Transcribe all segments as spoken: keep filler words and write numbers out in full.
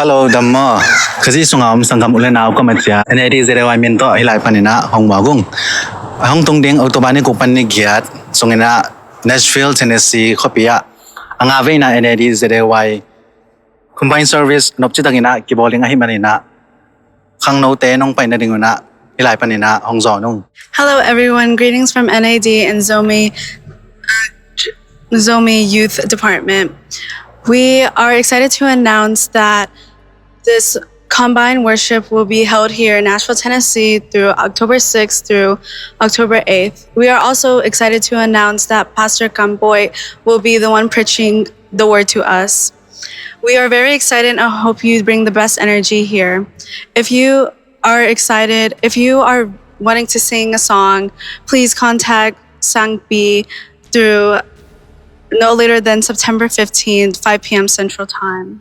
Hello, dam maw. Khazih sunga om sanggam u le nau kua mah ciat N A D Z A Y min tawh hih lai panin ah hong muak ung. A hong tung ding October ni guk pan ni giat sungin ah Nashville, Tennessee khuapi ah a nga veina N A D Z A Y Combined Service nopci takin ah kibawl ding ahih manin ah khangnote nong pai nading un ah hih lai panin ah hong zawn ung. Hello, everyone. Greetings from N A D and Zomi, uh, Zomi Youth Department. We are excited to announce that this combined worship will be held here in Nashville, Tennessee through October sixth through October eighth. We are also excited to announce that Pastor Kamboy will be the one preaching the word to us. We are very excited and hope you bring the best energy here. If you are excited, if you are wanting to sing a song, please contact Sangpi through no later than September fifteenth, five p.m. Central Time.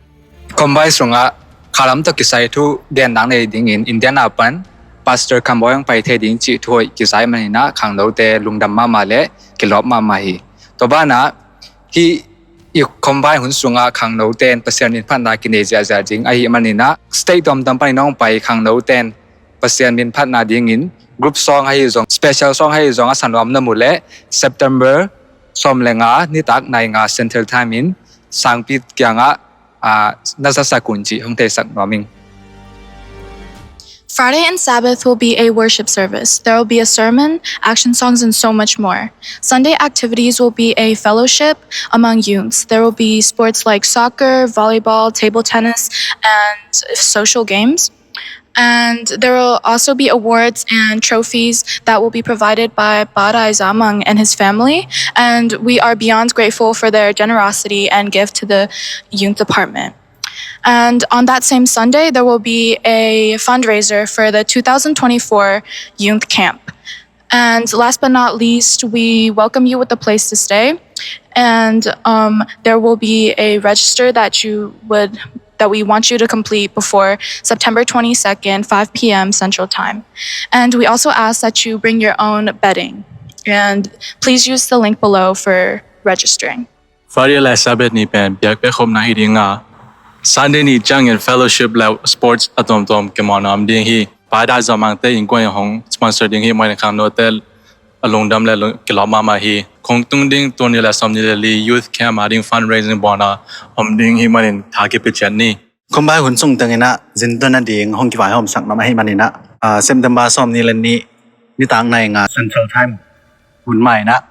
Combine sungah khalam tawh kisai thu gennak nei dingin Indiana pan Pastor Kamboy hong pai thei ding cih thu hoih kisai maninah khangnote lungdam mahmah le kilawp mahmah hi. Tua banah hih i combine hun sungah khangnote in Pasian min phatna kinei ziahziah ding ahih maninah state tuamtuam panin hong pai khangnote in Pasian min phatna dingin group song ahi zong, special song ahi zong a sa nuam na mu leh September sawm le nga nitak nai nga Central Time in Sangpi kiangah, ah, na zasak un cih hong theisak nuam ing. Friday and Sabbath will be a worship service. There will be a sermon, action songs, and so much more. Sunday activities will be a fellowship among youths. There will be sports like soccer, volleyball, table tennis, and social games. And there will also be awards and trophies that will be provided by Padai Zamang and his family. And we are beyond grateful for their generosity and gift to the youth department. And on that same Sunday, there will be a fundraiser for the two thousand twenty-four youth camp. And last but not least, we welcome you with a place to stay. And, um, there will be a register that you would, that we want you to complete before September twenty-second, five p.m. Central Time. And we also ask that you bring your own bedding. And please use the link below for registering. Friday le Sabbath ni pen biakpiak khopna hi ding a, Sunday ni ciangin fellowship le sports a tuamtuam kimawlna om ding hi. Padai Zamangte innkuan in hong sponsor ding hi. Mawh in khangnote a lungdam le lung-, kilawm mahmah hi. Kong tung ding tul nih le sawmnih le li youth camp a ding fundraising bawlna om ding hi manin tha kipia ciat ni. Combine hun sung tengin ah zin tawh nading hong kivaihawmsak nuam ahih manin ah, ah, September sawmnih le nih nitak nai nga Central Time hun mah in ah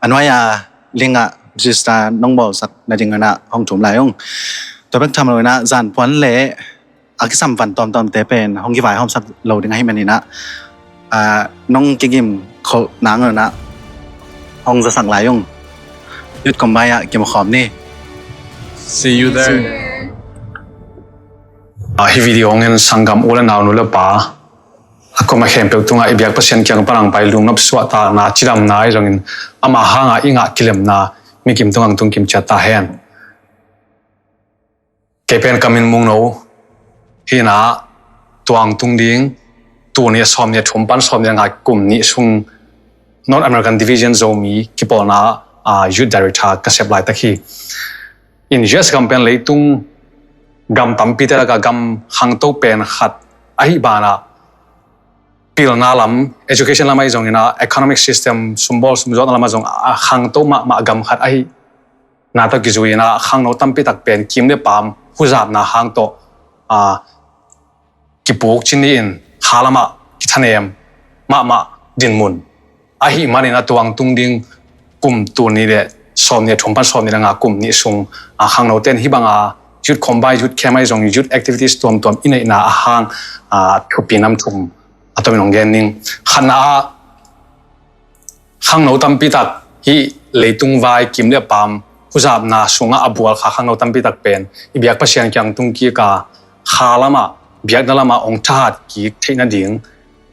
a nuai-a link ah register nong bawlsak nading un ah hong thum lai ung. Tua bek tham lo in ah zanpuan le a kisam van tuamtuamte pen hong kivaihawmsak lo ding ahih manin ah, ah, nong kigim kholh nang un ah hong zasak lai ung. Youth Combine ah kimukhawm ni. See you there. Ah, hih video hong en sanggam u le nau, nu le pa, a kuama khempeuh tungah i biak Pasian kiang pan hong pai lungnop suahtakna, cidamna ahi zongin ama hanga i ngah kilemna mikim tungah hong tung kim ciat ta hen. Kei pen ka min Mungno hi in ah, tua hong tung ding tul nih sawmnih thum pan sawmnih nga kum nih sung North American Division Zomi kipawlna, ah, Youth Director ka sep laitak hi. In U S gam pen leitung gam tampite lakah gam khangto pen khat ahih banah pilna lam, education lam ahi zongin ah, economic system, sumbawl sumzuakna lamah zong a khangto mahmah gam khat ahih na tawh kizui in ah, khangno tampi tak pen kim le paam huzapna hang tawh, ah, kipuk cin ni in kha lamah kithanem mahmah dinmun ahih manin a tuang tung ding kum tul nih le sawmnih thum pan sawmnih le nga kum nih sung, ah, khangnote in hih banga youth combine, youth camp ahi zong youth activities tuamtuam i neihna a hang, ah, thupi nam thum a tomin hong gen ning. Khatna ah, khangno tampi tak hih leitung vai kim le paam huzapna sungah a bual kha khangno tampi tak pen i biak Pasian kiang tung kik a, kha lamah, biakna lamah hong thahat kik theih nading,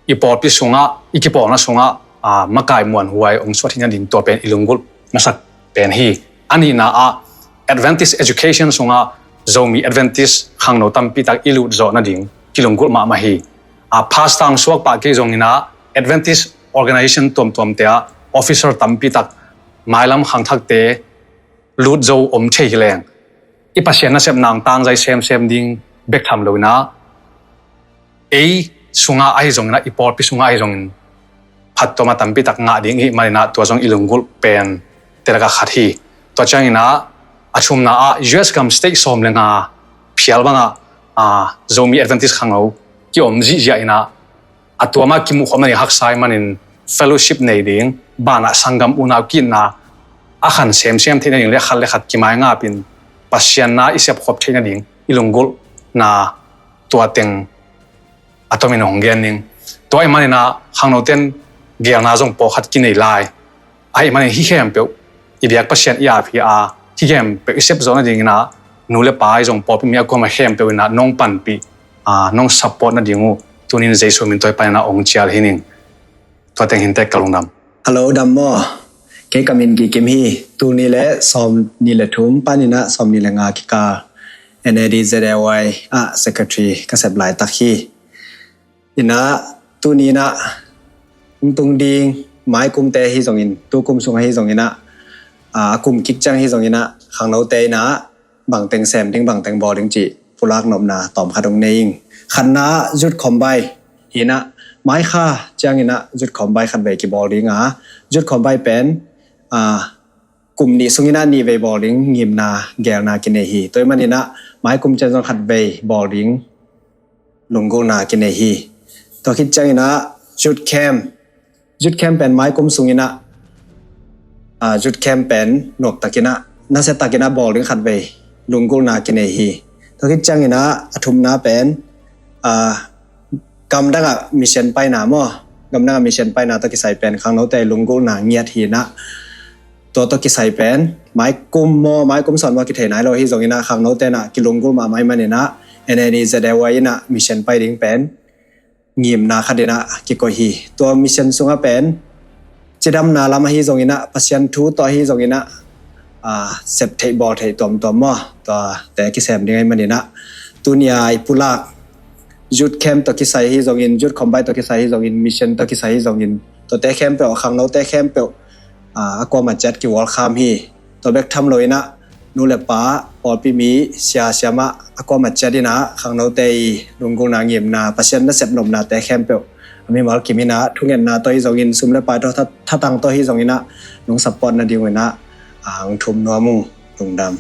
i pawlpi sungah, i kipawlna sungah, aa, makai muanhuai hong suah theih nading tua pen i lunggulh masak pen hi. A nihna ah Adventist education sungah Zomi Adventist khangno tampi tak i lut zawh nading kilunggulh mahmah hi. Aa, pastor hong suak pah kei zongin ah Adventist organization tuamtuamte ah officer tampi tak mailam khangthakte lut zo om thei hi leng, i Pasian nasepna hong tangzai semsem ding bek tham lo in ah, ei sungah ahi zongin ah, i pawlpi sungah ahi zongin phattuam a tampi tak ngah ding i hih manin ah, tua zong i lunggulh pen te lakah khat hi. Tua ciangin ah, a thumna ah U S gam state sawm le nga phial bangah, ah, Zomi Adventist khangno kiom zihziah in ah, a tuam ah kimuh khawm nading haksa i hih manin fellowship nei ding, banah sanggam unau ki-itna a khan semsem theih nading le khat le khat kimaingap in Pasian na i sep khop theih nading i lunggulhna tua teng a tomin hong gen ning. Tua i hih manin ah khangnote'n geelna zong pawlkhat kinei lai. Ahih manin hih khempeuh i biak Pasian i ap hi a, hih khempeuh i sep zawh nadingin ah, nu le pa ahi zong pawlpi mi a kuamah khempeuh in ah nong panpih, ah, nong support nading uh tuni-in Jesu min tawh i panin ah hong cial hi ning. Tua teng hi inteh, ka lungdam. Hello, dam maw? Kei ka min Kikim hi. Tul nih le sawmnih le thum panin ah sawmnih le nga kikal N A D Z A Y ah secretary ka sep laitak hi. In ah tuni-in ah hong tung ding maikumte hi zongin, tukum sung ahi zongin ah, ah, a kum kik ciang hi zongin ah khangnote in ah bangteng sem ding, bangteng bawl ding cih pulak nopna tawmkhat hong nei ing. Khatna ah youth combine hi in ah, mai kha ciangin ah youth combine khatvei kibawl ding a, youth combine pen, ah, kum nih sungin ah nihvei bawl ding ngimna, geelna kinei hi. Tua i hih manin ah maikum ciang zong khatvei bawl ding lunggulhna kinei hi. Tua khit ciangin ah youth camp, youth camp pen maikum sungin ah, ah, youth camp pen nuamtakin ah, nasiatakin ah bawl ding khatvei lunggulhna kinei hi. Tua khit ciangin ah a thumna pen, ah, gamdang ah mission paina maw? Gamdang ah mission paina tawh kisai pen khangnote lunggulhna ngiat hi in ah, tua tawh kisai pen maikum maw, maikum sawt maw kithei nai lo hi zongin ah, khangnote in ah kilunggulh mahmah i hih manin ah N A D Z A Y in ah mission pai ding pen ngimna khat in ah kikoih hi. Tua mission sungah pen cidamna lam ahi zongin ah, Pasian thu tawh ahi zongin ah, ah, sep theih bawl theih tuamtuam maw, tuate kisem ding ahih manin ah, tuni-a i pulak youth camp tawh kisai hi zongin, youth combine tawh kisai hi zongin, mission tawh kisai hi zongin, tuate khempeuh, khangnote khempeuh, ah, a kuamah ciat ki-welcome hi. Tua bek tham lo in ah, nu le pa, pawlpi mi, sia siamah a kuamah ciat in ah khangnote i lunggulhna, ngimna, Pasian nasep nopnate khempeuh a mimal kim in ah thungetna tawh hi zongin, sum le pai tawh, tha-, thatang tawh hi zongin ah nong support nading uh in ah, ah, hong thum nuam ung. Lungdam.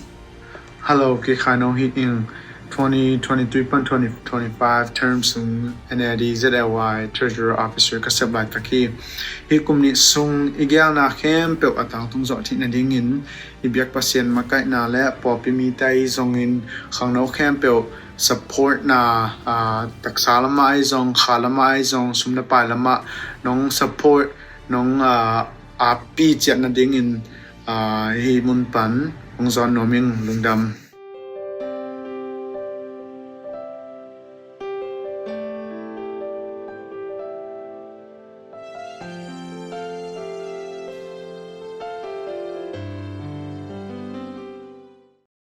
Hello, kei Khai Nong hi ing. Twenty twenty-three pan twenty twenty-five term sung N A D Z A Y Treasurer Officer ka sep laitak hi. Hih kum nih sung i geelna khempeuh a tangtung zawh theih nadingin i biak Pasian makaihna le pawlpi mite ahi zongin khangno khempeuh supportna, ah, taksa lamah ahi zong, kha lamah ahi zong, sum le pai lamah nong support, nong, ah, appi ciat nadingin, ah, hih mun pan hong zawn nuam ing. Lungdam.